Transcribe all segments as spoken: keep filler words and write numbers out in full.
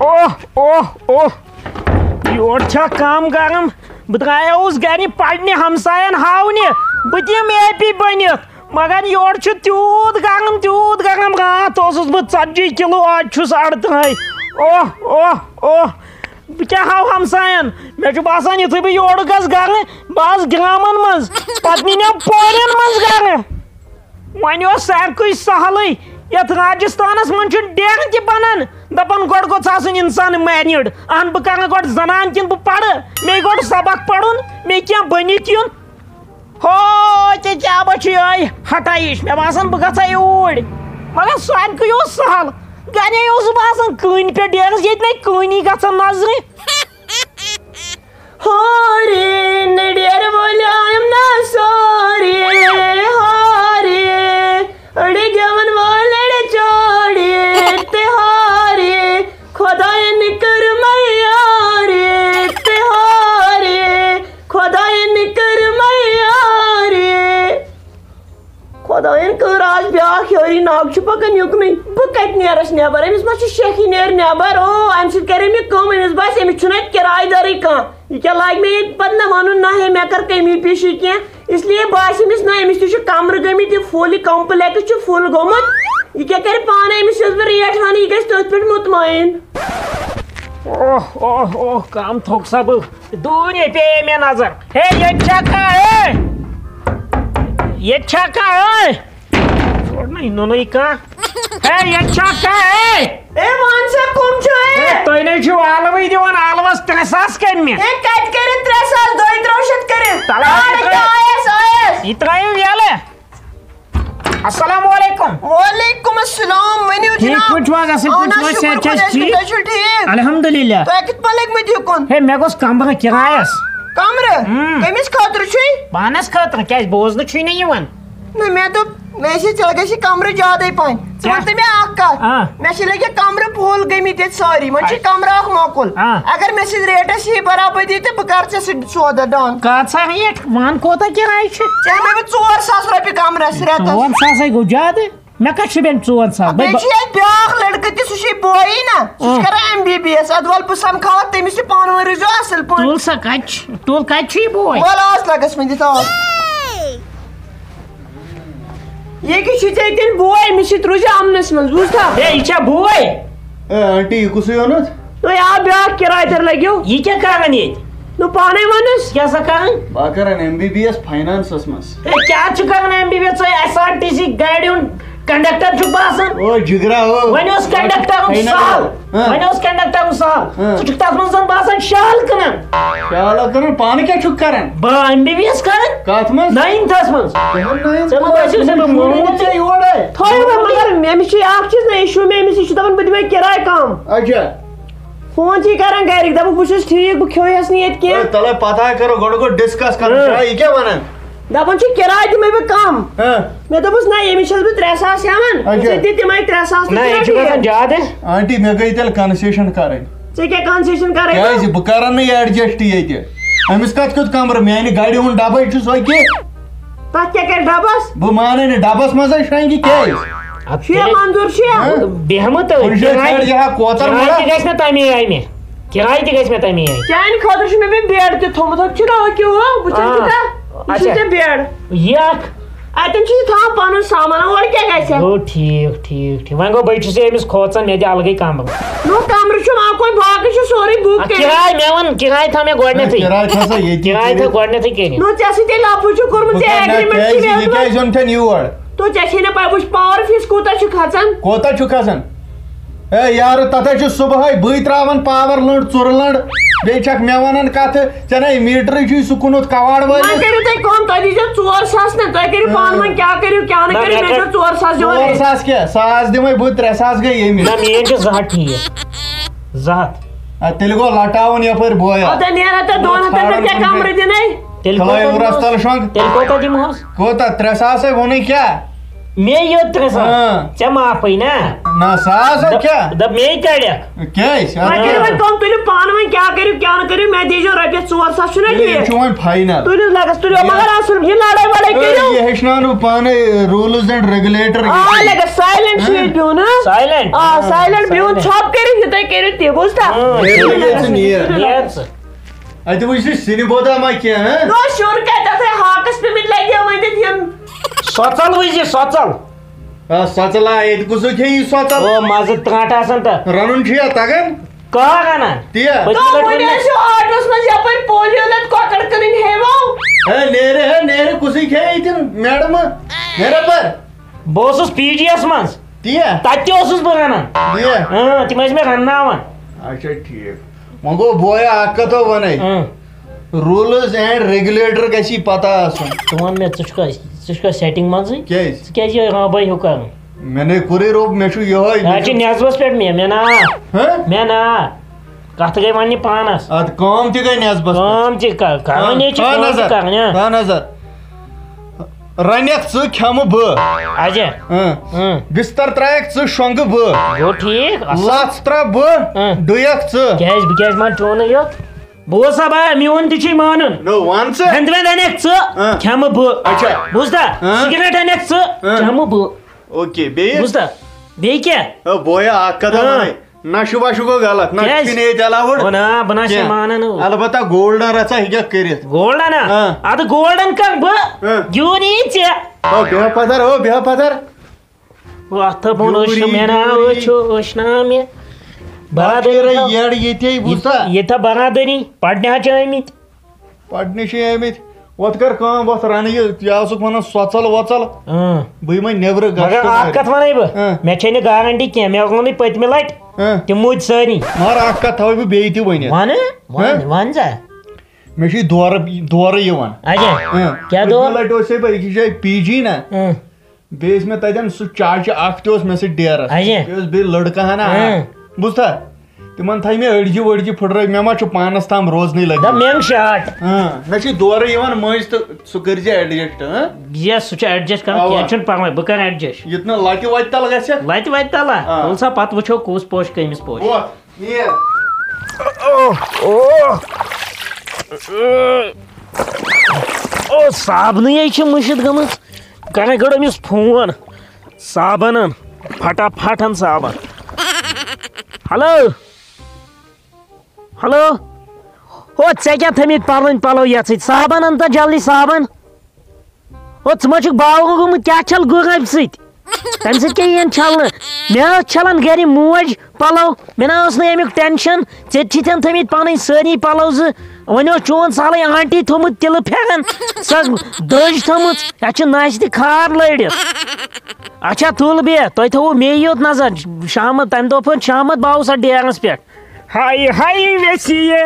اوہ، اوہ، اوہ۔ یورٕ چھا کم گرم؟ بہٕ درٛایوس گرِ پرنہِ ہمساین ہاونہِ۔ بہٕ تہِ یِمہٕ اے پی بٔنِتھ۔ مگر یورٕ چھُ تیوٗت گرم، تیوٗت گرم۔ راتھ اوسُس بہٕ ژتجی کِلوٗ، آز چھُس اَرترٕہَے۔ اوہ، اوہ، اوہ۔ بہٕ کیٛاہ ہاوٕ ہمساین؟ مےٚ چھُ باسان، یُتھُے بہٕ یورٕ گژھٕ گرٕ، بہٕ آسہٕ گامن منٛز، پتہٕ نِنٮ۪م پورٮ۪ن منٛز گرٕ۔ وۄنۍ اوس سارکُے سہلٕے۔ یتھ راجستھانس منٛز چھُ ڈیرٕ تہِ بنان۔ دپان گۄڈٕ گوٚژھ آسُن انسان married۔ اہن، بہٕ کرٕ گۄڈٕ زنان کِنہٕ بہٕ پرٕ؟ مےٚ گۄڈٕ سبق پرُن، مےٚ کینٛہہ بٔنِتھ یُن۔ ہو، ژےٚ کیٛاہ بہٕ چھُ یِہوٚے ہٹایِش؟ مےٚ باسان بہٕ گژھٕ ہا اوٗرۍ۔ مگر سارکُے اوس سہل۔ گرے اوسُس بہٕ آسان کٲنۍ پٮ۪ٹھ ڈیرس، ییٚتہِ نَے کٲنی گژھان نظرِ۔ ہورے، نڈیر ولیایم نا سورے، ہورے، اڑے گیون والڑے چوڑے، تے ہورے، خدائے نکر میارے، تے ہورے، خدائے نکر میارے۔ خۄدایَن کٔر آز بیٛاکھ یٲری، ناگ چھُ پَکان یُکنُے۔ بہٕ کَتہِ نیرَس نٮ۪بَر؟ أمِس ما چھُ شیخٕے نیرِ نٮ۪بَر؟ او، اَمہِ سۭتۍ کَرِ مےٚ کٲم، أمِس باسہِ أمِس چھُنہٕ اَتہِ کِراے دَرٕے کانٛہہ۔ یہِ کیٛاہ لاگہِ مےٚ ییٚتہِ پَتہٕ نہ وَنُن نہ ہے، مےٚ کٔر کٔمی پیٖشی کینٛہہ۔ اس لیے باسہِ أمِس نہ، أمِس تہِ چھُ کَمرٕ گٔمٕتۍ، یہِ full، یہِ complex چھُ full گوٚمُت۔ یہِ کیٛاہ کَرِ پانَے؟ أمِس یۄس بہٕ ریٹ وَنہٕ، یہِ گژھِ تٔتھۍ پٮ۪ٹھ مطمعین۔ اوہ، اوہ، اوہ، کَم تھوٚک سا بہٕ۔ دوٗرے پیٚیے مےٚ نظر۔ ہے، ییٚتہِ چھا کانٛہہ، ہے؟ ییٚتہِ چھا کانٛہہ، ہے؟ یورٕ نَے نوٚنُے کانٛہہ۔ ہے، ییٚتہِ چھا کانٛہہ، ہے؟ اے، وَن سا، کٕم چھِو، اے؟ ہے، تُہۍ نَے چھِو ٲلوٕے دِوان، ٲلوَس ترٛےٚ ساس کَمہِ مےٚ؟ اے، کَتہِ کٔرِتھ ترٛےٚ ساس؟ دۄیہِ ترٛوو شیٚتھ کٔرِتھ۔ تَلہٕ حظ، آ، یہِ ترٛٲیِو۔ آیَس، آیَس۔ یہِ ترٛٲیِو یَلہٕ۔ السلام علیکم۔ وعلیکم السلام، ؤنِو ٹھیٖک جناب۔ پٲٹھۍ چھِو حظ؟ اَصٕل اَہَن پٲٹھۍ حظ، چھِو حظ؟ شُکُر صحت چھا خۄدایَس کُن، ٹھیٖک؟ تُہۍ چھِو ٹھیٖک؟ الحمدللہ۔ تۄہہِ کِتھ پٲٹھۍ لٔگۍ مٕتۍ یُکُن؟ ہے، مےٚ گوٚژھ کمرٕ کِرایَس۔ کمرٕ؟ اۭں۔ کٔمِس خٲطرٕ چھُے؟ پانَس خٲطرٕ، کیٛازِ بوزنہٕ چھُے نہٕ یِوان؟ نہ، مےٚ دوٚپ، مےٚ ٲسۍ ژےٚ گژھِ کمرٕ زیادَے پَہَن۔ ژٕ کیٛاہ؟ وَن تہٕ مےٚ اَکھ کَتھ۔ آ۔ مےٚ چھِ لٔگِتھ کمرٕ full گٔمٕتۍ ییٚتہِ سٲری، وۄنۍ چھِ آ۔ کمرٕ اَکھ مۄکُل۔ آ۔ اگر مےٚ سۭتۍ ریٹَس یی برابٔدی تہٕ بہٕ کَرٕ ژےٚ سۭتۍ سودا done۔ کَر سا ریٹ، وَن کوتاہ کِراے چھِ؟ ژےٚ ہٮ۪مَے بہٕ ژور ساس رۄپیہِ کمرَس رٮ۪تَس۔ ژور ساسَے گوٚو زیادٕ۔ مےٚ کَتہِ چھُ بیٚنہِ ژور ساس؟ بیٚیہِ چھُ ییٚتہِ بیٛاکھ لٔڑکہٕ تہِ، سُہ چھُے بویی نا، سُہ چھُ آ۔ کران ایم بی بی ایس۔ اَدٕ وَلہٕ بہٕ سَمکھاوَتھ تٔمِس تہِ، پانہٕ ؤنۍ روٗزیو اَصٕل پٲٹھۍ۔ تُل سا، کَتہِ چھُ؟ تُل، کَتہِ چھُ یہِ بوے؟ وَلہٕ آز لَگَس وۄنۍ دِتھ آز۔ یہِ کہِ چھُے ژےٚ تیٚلہِ بوے، أمِس سۭتۍ روٗزِ اَمنَس منٛز، بوٗزتھا؟ ہے، یہِ چھا بوے؟ اے، آنٹی، یہِ کُسٕے اوٚنُتھ؟ تُہۍ آو بیٛاکھ کِراے دَر لٔگِو۔ یہِ کیٛاہ کران ییٚتہِ؟ نو پانے ونُس۔ کیٛاہ سا کران؟ بہٕ کران ایم بی بی ایس فاینانسس منٛز۔ ہے، کیٛاہ چھُ کران ایم بی بی ایس؟ ژٕ ایس آر ٹی سی گاڑِ ہُنٛد کنڈکٹر چھُکھ باسان۔ او جگرا او۔ وۄنۍ اوس کنڈکٹر ہُنٛد فاینانس۔ سہل۔ ہاں۔ وۄنۍ اوس کنڈکٹر ہُنٛد سہل۔ ہاں۔ ژٕ چھُکھ تتھ منٛز زن باسان شال کٕنان۔ شال کٕنان؟ پانہٕ کیٛاہ چھُکھ کران؟ بہٕ ایم بی بی ایس کران۔ کتھ منٛز؟ ناینتھس منٛز۔ تُہُنٛد ناینتھ ژےٚ ما کٕنان؟ باسیو سا مےٚ موٗد؟ ژےٚ یورے۔ تھٲیِو وۄنۍ، مگر مےٚ، أمِس چھُ اکھ چیٖز نہ issue، مےٚ أمِس یہِ چھُ دپان بہٕ دِمے کِراے کم۔ اچھا۔ فون چھِ کران گرِکۍ، دپان بہٕ چھُس ٹھیٖک، بہٕ کھیوٚو یس نہٕ ییٚتہِ کینٛہہ۔ ہے، تلے پتہ کرو، گۄڈٕ گوٚو discuss کرُن۔ ہاں۔ کیٛاہ، یہِ کیٛاہ ونان؟ دپان چھُ کِراے دِمے بہٕ کم۔ ہاں۔ مےٚ دوٚپُس نہ، ییٚمِس چھَس بہٕ ترٛےٚ ساس ہٮ۪وان، اچھا۔ ژٕ دِ تِمے ترٛےٚ ساس تہٕ نہ، یہِ چھُ کِراے گژھان دِ۔ زیادٕ۔ آنٹی، مےٚ گٔے تیٚلہِ concession کرٕنۍ۔ ژےٚ کیٛاہ concession کرے بہٕ؟ کیٛازِ؟ بہٕ کرن نہٕ یہِ adjust ییٚتہِ۔ أمِس کتھ کیُتھ کمرٕ؟ میانہِ گاڑِ ہُنٛد ڈبے چھُ سۄ کہِ۔ تتھ کیٛاہ کرِ ڈبس؟ بہٕ مانے نہٕ، ڈبس منٛز ہے شرنگہِ کیٛازِ؟ اَدٕ شیخ تیٚلہِ منظور شیخ۔ ہہ؟ بیٚہمہٕ تہٕ کُنہِ جایہِ کِراے، ژھانڈ یہِ ہا کوتر کِراے مۄلا۔ تہِ گژھِ مےٚ تَمے آیہِ مےٚ۔ کِراے تہِ گژھِ مےٚ تَمے آیہِ۔ چانہِ خٲطرٕ چھُ مےٚ بیٚیہِ bed تہِ تھوٚمُت، ہُتھ چھُنہ ہُہ کہِ ہُہ، بہٕ چھَس آ۔ تیوٗتاہ، یہِ چھُ اچھا۔ ژےٚ bed۔ یہِ اکھ۔ اَتٮ۪ن چھُ یہِ تھاوان پَنُن سامان، اورٕ کیٛاہ گژھِ؟ گوٚو ٹھیٖک، ٹھیٖک، ٹھیٖک۔ وۄنۍ گوٚو بہٕ چھُس أمِس کھوژان، مےٚ دِ الگٕے کمرٕ۔ نو کمرٕ چھُ وۄنۍ کوٚر، باقٕے چھُ سورُے book اَدٕ کٔرِتھ۔ کِراے مےٚ وَن، کِراے تھاو مےٚ گۄڈٕنٮ۪تھٕے۔ کِراے تھاو سا ییٚتی کِراے تھاو کٔرِتھ۔ گۄڈٕنٮ۪تھٕے کٔرِتھ۔ نو ژےٚ سۭتۍ ییٚلہِ لفظ چھُ کوٚرمُت، بہٕ ژےٚ کَرٕ نہ agreement چھِ کیٛازِ، مےٚ یہِ کیٛازِ اوٚن تھَن یور؟ تو ژےٚ چھے نہ پَے، وٕچھ power fees کوٗتاہ چھُ کھَژان۔ کوٗتاہ چھُ کھَژان؟ اے یارٕ، تَتھ حظ چھُ صُبحٲے بٕے ترٛاوان power لٔنٛڈ، ژُرٕ لٔنٛڈ، بیٚیہِ چھَکھ مےٚ وَنان کَتھٕ، ژےٚ نَے میٖٹرٕے چھُے سُہ کُنُتھ کَواڑ وۄنۍ وٲلِس۔ کٔرِو تُہۍ کٲم، تُہۍ دیٖزیو ژور ساس نہ، تُہۍ کٔرِو پانہٕ اۭں۔ وۄنۍ کیٛاہ کٔرِو، کیٛاہ نہٕ نہ، کٔرِو، مےٚ مےٚ کٔر چھُ ژور ساس دِوان ژور أسۍ۔ ساس کیٛاہ؟ ساس دِمَے بہٕ، ترٛےٚ ساس گٔے ییٚمِس۔ نہ، میٛٲنۍ چھِ زٕ ہَتھ ٹھیٖک۔ زٕ ہَتھ۔ اَدٕ تیٚلہِ گوٚو لَٹاوُن یَپٲرۍ بویا۔ اَدٕ نیرا تہٕ دۄن ہَتَن پٮ۪ٹھ کیٛاہ کَمرٕ دِنَے؟ تیٚلہِ کھلٲیِو کوٗتاہ رَس دِمہوس؟ تَل شۄنٛگ۔ تیٚلہِ کوٗتاہ دِمہوس؟ کوٗتاہ؟ ترٛےٚ ساسَے ووٚنُے کیٛاہ؟ مے یوت ترٛےٚ ساس۔ ہاں۔ ژےٚ معافٕے نا؟ نہ، ساس ہا دپ-، کیٛاہ؟ دپ مے کڑکھ۔ کیٛازِ؟ اَتھ وۄنۍ کٔرِو کیٛاہ؟ وۄنۍ کٲم، تُلِو پانہٕ وۄنۍ کیٛاہ کٔرِو، کیٛاہ نہٕ کٔرِو، مےٚ دیٖزیو رۄپیَس ژور ساس، چھُنہ یہِ ٹھیٖک؟ چھُ وۄنۍ final۔ تُلِو لگس، تُلِو، ہے۔ مگر اصل یہِ لڑٲے وڑٲے ہے، کٔرِو۔ یہِ ہیٚچھناونہٕ پانَے rules and regulator آ، کِتھ پٲٹھۍ۔ لگس silent چھُ ییٚتہِ بِہُن، ہاں؟ Silent؟ آ، silent بِہُن، silent۔ ژھۄپ کٔرِتھ یہِ تُہۍ کٔرِو تہِ، بوٗزتھا؟ ہاں، تُلِو نیر لگس، ژٕ، نیر۔ تُلِو۔ نیر ژٕ۔ اَتہِ وٕچھ نہٕ سِنہِ بوتل ما کینٛہہ، ہہ؟ نو شُر کتہِ آسہِ ہاکس پیٚمٕتۍ لگے وۄنۍ تتہِ یِم۔ سۄژل وٕچھ یہِ، سۄژل۔ آ، سۄژل، آ، ییٚتہِ کُس کھیٚیہِ یہِ سۄژل؟ او، مزٕ ترٛٹھ آسان تہٕ۔ رنُن چھُ یا تگان؟ کہا رنان؟ تی یا؟ پٔتمہِ تو لٹہِ وۄنۍ ووٚن مےٚ۔ آسیو آٹوس منٛز یپٲرۍ پولیو لد کۄکر کٕنٕنۍ ہے وو۔ ہے، نیرِ، ہے، نیرِ، کُسٕے کھیٚیہِ ییٚتٮ۪ن میڈمہٕ؟ نیرِ اپٲرۍ۔ بہٕ اوسُس پی جی یس منٛز۔ تی یا؟ تتہِ تہِ اوسُس بہٕ رنان۔ تی یا؟ اۭں، تِم ٲسۍ مےٚ رنناوان۔ اچھا، ٹھیٖک۔ وۄنۍ گوٚو بویا اکھ کتھ ونے۔ اۭں۔ Rules and regulator گژھی پتہ آسُن۔ ژٕ وَن مےٚ، ژٕ چھُکھا، ژٕ چھُکھا setting منٛزٕے؟ کیٛازِ؟ ژٕ کیٛازِ یہِ رابے ہیوٗ کرُن؟ مےٚ نے کوٚرُے روب، مےٚ چھُ یِہوٚے، مےٚ اَتہِ چھُ چھُ نٮ۪صبس پٮ۪ٹھ مےٚ، مےٚ نا۔ ہہ؟ مےٚ نا۔ کتھ گٔے وَننہِ پانس؟ اتھ کٲم تہِ گٔے نٮ۪صبس پٮ۪ٹھ۔ کٲم تہِ کر-، کرٕنۍ ہاں، یے چھِ تھاو کٲم تہِ نظر، کرٕنۍ، ہاں۔ تھاو نظر۔ رنکھ ژٕ، کھٮ۪مہٕ بہٕ۔ اچھا۔ ہاں۔ ہاں۔ بستر ترایکھ ژٕ، شۄنگہٕ بہٕ۔ گوٚو ٹھیٖک، اصٕل۔ لژھ ترا بہٕ، ہاں۔ ڈُیکھ ژٕ۔ کیٛازِ، بہٕ کیٛازِ مان چونُے یوت؟ بہٕ اوسا با، میون تہِ چھُے مانُن۔ نو، وَن ژٕ۔ ہٮ۪نٛدوٮ۪نٛد اَنکھ ژٕ، ہاں۔ کھٮ۪مہٕ بہٕ۔ اچھا۔ بوٗزتھا؟ ہاں۔ سِگریٹ اَنکھ ژٕ، ہاں۔ کھٮ۪مہٕ بہٕ۔ اوکے، بیٚیہِ؟ بوٗزتھا؟ بیٚیہِ کیٛاہ؟ او بویا، اکھ کتھ ہاں۔ وَنے۔ نشہٕ وشہٕ گوٚو غلط، نشہٕ کیٛازِ؟ چھُے نہٕ ییٚتہِ allowed او نا، بہٕ نہ چھُس کینٛہہ۔ مانان۔ البتہ گولڈن رژھا ہیٚککھ کٔرِتھ۔ گولڈن ہا؟ ہاں۔ اَدٕ گولڈن کَرٕ بہٕ۔ ہاں۔ گیوٗر یی ژےٚ۔ او بیٚہہ پتھر، او بیٚہہ پتھر۔ او اَتھ ہا ووٚن، أچھ نہ مےٚ نا، أچھ، أچھ نا مےٚ۔ برادری پتہٕ تھاو۔ یٔڑ ییٚتے، بوٗزتھا؟ ییٚتہِ تھا برادری، پرنہِ ہا چھِ آمٕتۍ۔ پرنہِ چھِ آمٕتۍ۔ وۄتھ کر کٲم، وۄتھ رنہٕ یہِ، یہِ اوسُکھ ونان سۄژل وۄژل۔ اۭں۔ بہٕ یِمے نیبرٕ مگر گژھٕ اکھ کتھ ونَے بہٕ، اۭں۔ مےٚ چھے نہٕ گارنٹی کینٛہہ، مےٚ ووٚنُے پٔتمہِ لٹہِ، اۭں۔ تِم مُدۍ سٲری۔ مگر اکھ کتھ تھاوَے بہٕ بیٚیہِ تہِ ؤنِتھ۔ ونہٕ؟ ون، ہہ؟ ون سا۔ مےٚ چھُ یہِ دورٕ، دورٕ یِوان۔ اچھا۔ اۭں۔ کیٛاہ دور؟ پٔتمہِ لٹہِ اوسے بہٕ أکِس جایہِ پی جی نا۔ اۭں۔ بیٚیہِ ٲسۍ مےٚ تَتٮ۪ن سُہ چاچہِ اَکھ تہِ اوس مےٚ سۭتۍ ڈیرَس۔ اچھا۔ بیٚیہِ اوس بیٚیہِ لٔڑکہٕ ہنا اَکھ۔ اۭں۔ بوٗزتھا؟ تِمَن تھایہِ مےٚ أڑجہِ ؤڑجہِ پھٕٹرٲوِتھ، مےٚ ما چھُ پانَس تام روزنٕے لٔگِتھ۔ دَپ مےٚ چھِ شاٹ۔ اۭں، مےٚ چھِ دورٕ یِوان مٔنٛزۍ تہٕ سُہ کٔرۍزِ adjust، ہاں؟ یَس، سُہ چھُ adjust کَرُن، اَوا۔ کینٛہہ چھُنہٕ پَرواے، بہٕ کَرٕ adjust۔ یُتھ نہٕ لَتہِ وَتہِ تَل گژھِ۔ لَتہِ وَتہِ تَل ہا؟ آ۔ تُل سا پَتہٕ وٕچھو کُس پوشہِ کٔمِس پوشہِ۔ وۄتھ، نیر۔ او، او۔ او، صابنٕے چھِ مٔشِتھ گٔمٕژ۔ کرے گۄڈٕ أمِس فون۔ صابن اَن۔ پھٹا پھٹ اَن صابن۔ ہیلو۔ ہیلو۔ او، ژےٚ کیٛاہ تھٲمٕتۍ پَلوٕنۍ پَلو یَتھ سۭتۍ؟ صابن اَن تہٕ جلدی صابن۔ او، ژٕ ما چھُکھ باوُل گوٚمُت؟ کیٛاہ چھَل گُرۍ رَبہِ سۭتۍ؟ تَمہِ سۭتۍ کیٛاہ یِیَن چھَلنہٕ؟ مےٚ ٲس چھَلان گَرِ موج پَلو، مےٚ نہ ٲس نہٕ اَمیُک ٹٮ۪نشَن۔ ژےٚ تہِ چھِتھ تھٲمٕتۍ پَنٕنۍ سٲری پَلو زٕ۔ وۄنۍ اوس چون سہلٕے آنٹی تھوٚمُت تِلہٕ پھٮ۪رَن، سۄ دٔج تھٲمٕژ، یَتھ چھِ نَسہِ تہِ خار لٲرِتھ۔ اچھا، تُل بیٚہہ، تۄہہِ تھوٚوُ مے یوت نظر۔ شامَس، تَمہِ دۄہ پھٔر شامَس، بہٕ آوُس اَتھ ڈیرَس پٮ۪ٹھ۔ ہاے ہاے ویسیے،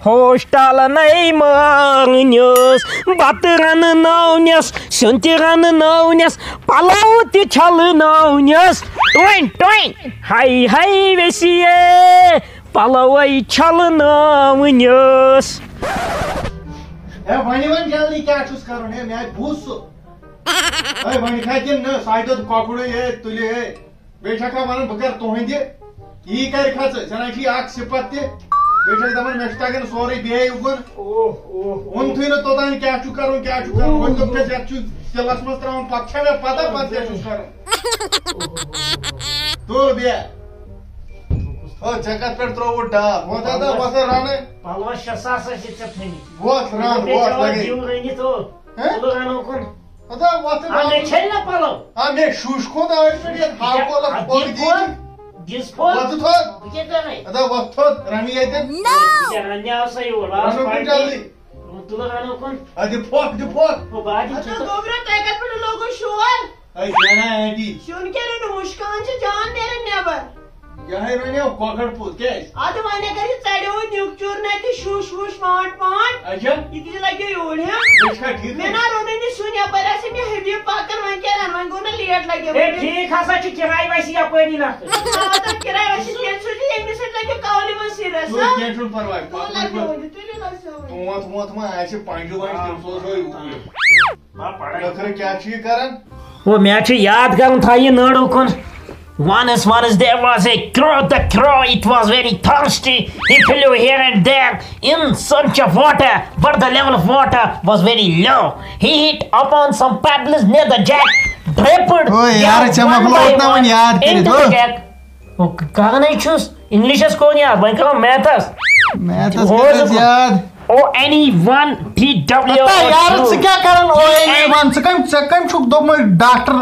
ہوسٹل نَے مانیوس، بَتہٕ رَنہٕ ناونَس، سیُن تہِ رَنہٕ ناونَس، پَلو تہِ چھَلہٕ ناونَس۔ ٹوٚنۍ ٹوٚنۍ، ہاے ہاے ویسیے، پَلوَے چھَلہٕ ناونَس۔ ہے، وۄنۍ وۄنۍ جلدی کیٛاہ چھُس کَرُن؟ ہے، مےٚ بوٗز سُہ۔ ہے، وۄنۍ کھا کِنہٕ نہ؟ سُہ ہا دیُت کۄکُرُے، ہے، تُلہِ، ہے۔ بیٚیہِ چھَکھا وَنان بہٕ کَرٕ تُہٕنٛدِ؟ یی کَرِ کھا ژٕ؟ ژےٚ نَے چھُے اَکھ صِفت تہِ۔ بیٚیہِ چھَکھ دَپان مےٚ چھُ تَگان سورُے بیٚہے اُکُن۔ اوہ، اوہ، اوہ۔ ووٚنتھٕے نہٕ توٚتام کیٛاہ چھُ کَرُن، کیٛاہ چھُ کَرُن۔ وۄنۍ دوٚپ مےٚ ژےٚ چھُ تِلَس منٛز ترٛاوُن، پَتہٕ چھےٚ مےٚ پَتہ پَتہٕ کیٛاہ چھُس کَرُن۔ تُل بیٚہہ۔ ہو، ژےٚ کَتھ پٮ۪ٹھ ترٛووُتھ ڈاکھ؟ وۄتھ ہا تہٕ وۄتھ ہا رَنہٕ۔ پَلوَس شےٚ ساس ٲسۍ ژےٚ تھٲمٕتۍ۔ وۄتھ رَن، بیٚیہِ وۄتھ ترٛاوَتھ لَگے۔ دیوٗ رٔنِتھ ہو۔ ہہ؟ تُلہٕ رَنہٕ اُکُن۔ ہتا وۄتھ آ، مےٚ چھے نہ پَلو۔ آ، مےٚ شُش کھوٚت أتھۍ پٮ۪ٹھ یَتھ ہاکولَس اَدٕ پھوٚل دِس دِنۍ۔ پھوٚل، دِس پھوٚل۔ وۄتھ تھوٚد۔ بہٕ کیٛاہ کَرَے؟ ہتا وۄتھ تھوٚد، رَنہٕ ییٚتٮ۪ن۔ بہٕ کیٛاہ رَننہِ آو سا یور؟ آز رَنہٕ کُن پَرِ۔ جلدی۔ تُلہٕ رَنہٕ اُکُن۔ آ، دِ پھۄکھ، دِ پھۄکھ۔ ہُہ بہٕ ہا دِمہٕ اَدٕ ژٕ تہٕ۔ گوٚبرا، تۄہہِ کَتہِ پٮ۪ٹھ لوگوُ شور؟ اے، کیٛاہ نا آنٹی؟ سیُن کیٛاہ رَنو؟ مُشکان چھِ جان نیران نٮ۪بر۔ یہے رنیو کۄکر پوٗت، کیٛازِ؟ ادٕ وۄنۍ اگر یہِ ژَلیو نیُک چوٗر نہ تہِ شوٗش ووٗش وانٹ پانٹ، اچھا۔ یہِ تہِ لگیو یوٗرۍ، ہہ؟ أسۍ چھا ٹھیٖک؟ مےٚ نہ روٚنُے نہٕ سیُن، یپٲرۍ آسہِ مےٚ حبیب پکان، وۄنۍ کیٛاہ رنہٕ؟ وۄنۍ گوٚو نہ لیٹ لگیو ہے، وۄنۍ۔ ٹھیٖک ہسا چھُ، کِراے وَسہِ یپٲری نکھٕ۔ آ، تۄہہِ کِراے وَسہِ، تیٚلہِ سوٗزِو ییٚمِس سۭتۍ لگیو کولہِ منٛز سیٖرس، تُل، ہہ؟ کینٛہہ چھُنہٕ پرواے، تُل پکھ وۄنۍ لگیو برونٛٹھ۔ وۄنۍ، تُلِو لگیو وۄنۍ۔ تونٛتھ وونٛتھ ما آسہِ پنٛجہِ ونٛجہِ، تٔمۍ سوزہوے اوٗرۍ۔ آ، پڑھاے۔ ٲخٕر کیٛاہ چھُ یہِ کران؟ او، مےٚ چھُ یاد کرُن تھا یہِ نٲڈ اُکُن۔ Once, once there was a crow. The crow, it was very thirsty. He flew here and there in search of water, but the level of water was very low. He hit upon some pebbles near the jack, dropped او یارٕ، down ژےٚ one مۄکلووُتھ by نا وۄنۍ one یاد کٔرِتھ، into the O. Jack. او، کرنے چھُس، انگلشس کون یاد، وۄنۍ کرو میتھس۔ میتھس او، کیٛاہ ٲسۍ یاد؟ او، این ای ون، ٹی ڈبلیو۔ ہتا یارٕ، ژٕ کیٛاہ کران او این ای ون؟ ژٕ کٔمۍ، ژےٚ کٔمۍ چھُکھ دوٚپمُت ڈاکٹر،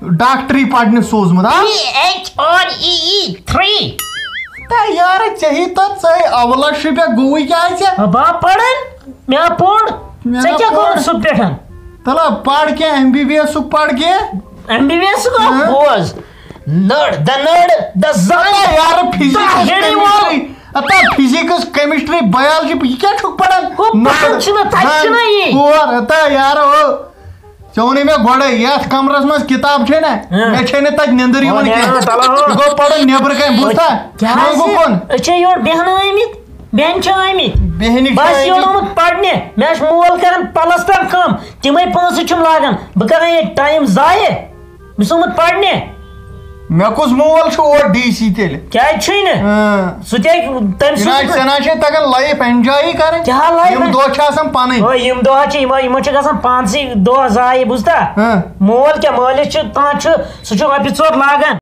ڈاکٹری پرنہِ سوٗزمُت، ہا؟ پی ایچ آر ای ای تھری۔ ہتا یارٕ، ژےٚ ہی تہٕ ژے اولس چھُ مےٚ گوٚوُے کیٛازِ؟ با پرن، مےٚ پوٚر۔ مےٚ ژےٚ کیٛاہ پوٚر۔ کوٚرُتھ سُہ پٮ۪ٹھ؟ تَلہ پَر کینٛہہ، ایم بی بی ایس ژٕ پَر کینٛہہ۔ ایم بی بی ایس گوٚو ہاں۔ بوز۔ نٔر، the nerd, the زنٛگ۔ ہتا یارٕ، physics، the ہیٚرِ وول۔ Chemistry۔ ہتا physics، chemistry، biology، یہِ کیٛاہ چھُکھ پَران؟ ہُہ پَران نٔر، چھُنہٕ، تَتہِ زنٛگ، چھُنہٕ یی۔ ہور، ہتا یارٕ، ہو۔ ژےٚ ووٚنُے مےٚ گۄڈَے، یَتھ کَمرَس منٛز کِتاب چھے نہ، ہاں۔ مےٚ چھے نہٕ تَتہِ نیٚنٛدٕر یِوان ہاں، کینٛہہ۔ تَلہ ہو۔ یہِ گوٚو پَرُن نیٚبرٕ کَنۍ، بوٗزتھا؟ کیٛاہ شۄنٛگُکھ حظ؟ کُن۔ أسۍ چھے یورٕ بیٚہنہٕ آمٕتۍ، بیٚہنہٕ چھِ آمٕتۍ۔ بیٚہنہِ چھِ بَس یورٕ آمٕتۍ۔ آمُت پَرنہِ۔ مےٚ چھُ مول کَران پَلَستَر کٲم، تِمَے پونٛسہٕ چھُم لاگان۔ بہٕ کَرٕ ییٚتہِ ٹایم ضایع۔ بہٕ چھُس آمُت پَرنہِ۔ مےٚ کُس مول چھُ اورٕ ڈی سی تیٚلہِ؟ کیٛازِ چھُے نہٕ؟ اۭں۔ سُہ تہِ ہیٚکہِ تَمہِ یہِ نہ حظ، سۭتۍ ژےٚ نہ حظ چھے تَگان life enjoy کَرٕنۍ۔ کیٛاہ life یِم en-، دۄہ چھِ آسان پَنٕنۍ۔ آ، یِم دۄہ چھِ، یِمو، یِمو چھِکھ آسان پانسٕے دۄہ ضایع، بوٗزتھا؟ اۭں۔ مول کیٛاہ، مٲلِس چھُ، تانۍ چھُ، سُہ چھُ رۄپیہِ ژور لاگان۔